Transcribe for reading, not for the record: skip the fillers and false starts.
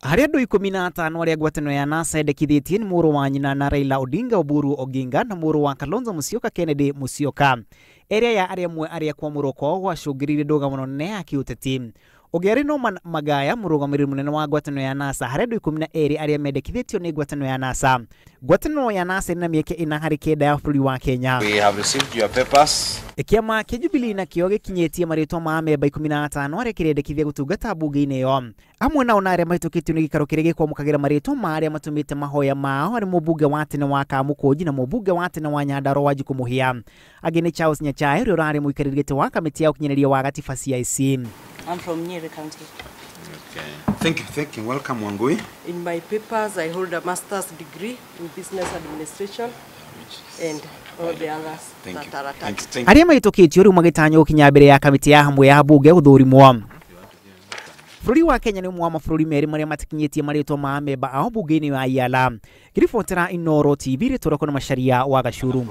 Harĩ andũ 15 arĩa ngwatanĩro ya NASA yendekithĩtie nĩ mũrũ wa nyina na Raila Odinga Oburu Oginga na mũrũ wa Kalonzo Musyoka Kennedy Musyoka. Erĩ aya arĩ amwe arĩa kwamũrwo kwao gwacũngĩrĩirie ndũgamano nene ya kĩũteti. Ũngĩ arĩ Norman Magaya, mũrũgamĩrĩri mũnene wa ngwatanĩro ya NASA, harĩ andũ 12 arĩa mendekithĩtio nĩ ngwatanĩro ya NASA. Ngwatanĩro ya NASA ĩrĩ na mĩeke 4 harĩ 9 ya bũrũri wa Kenya. We have received your papers. Kĩama kĩa Jubilee nakĩo gĩkinyĩtie marĩtwa ma amemba 15 arĩa kĩrendekithia gũtungata mbunge-inĩ ĩyo. Amwe nao na arĩa mahĩtũkĩtio nĩ gĩikaro kĩrĩa gĩkwamũkagĩra marĩtwa ma arĩa matũmĩte mahoya mao arĩ mũmbunge wa tene wa Kamũkũnji na mũmbunge wa tene wa Nyandarua Wanjikũ Mũhia. Angĩ nĩ Charles Nyachae, ũrĩa ũrarĩ mũikarĩri gĩtĩ wa kamĩtĩ ya ũkinyanĩria wa gatiba CIC. I'm from Nyeri County. Okay. Thank you, thank you. Welcome, Wangui. In my papers, I hold a master's degree in business administration and all the others Thank that you. are Thank attached. you. Thank you. Arĩa mahĩtũkĩtio rĩu magĩtanywo gũkinya mbere ya kamĩtĩ ya hamwe ya mbunge gũthũrimwo. Bũrũri wa Kenya nĩ ũmwe wa mabũrũri merĩ marĩa matakinyĩtie marĩtwa ma amemba ao mbunge-inĩ ya Iala. Ngĩribotera Inooro TV, rĩtwa rĩakwa nĩ Macharia wa Gacuru.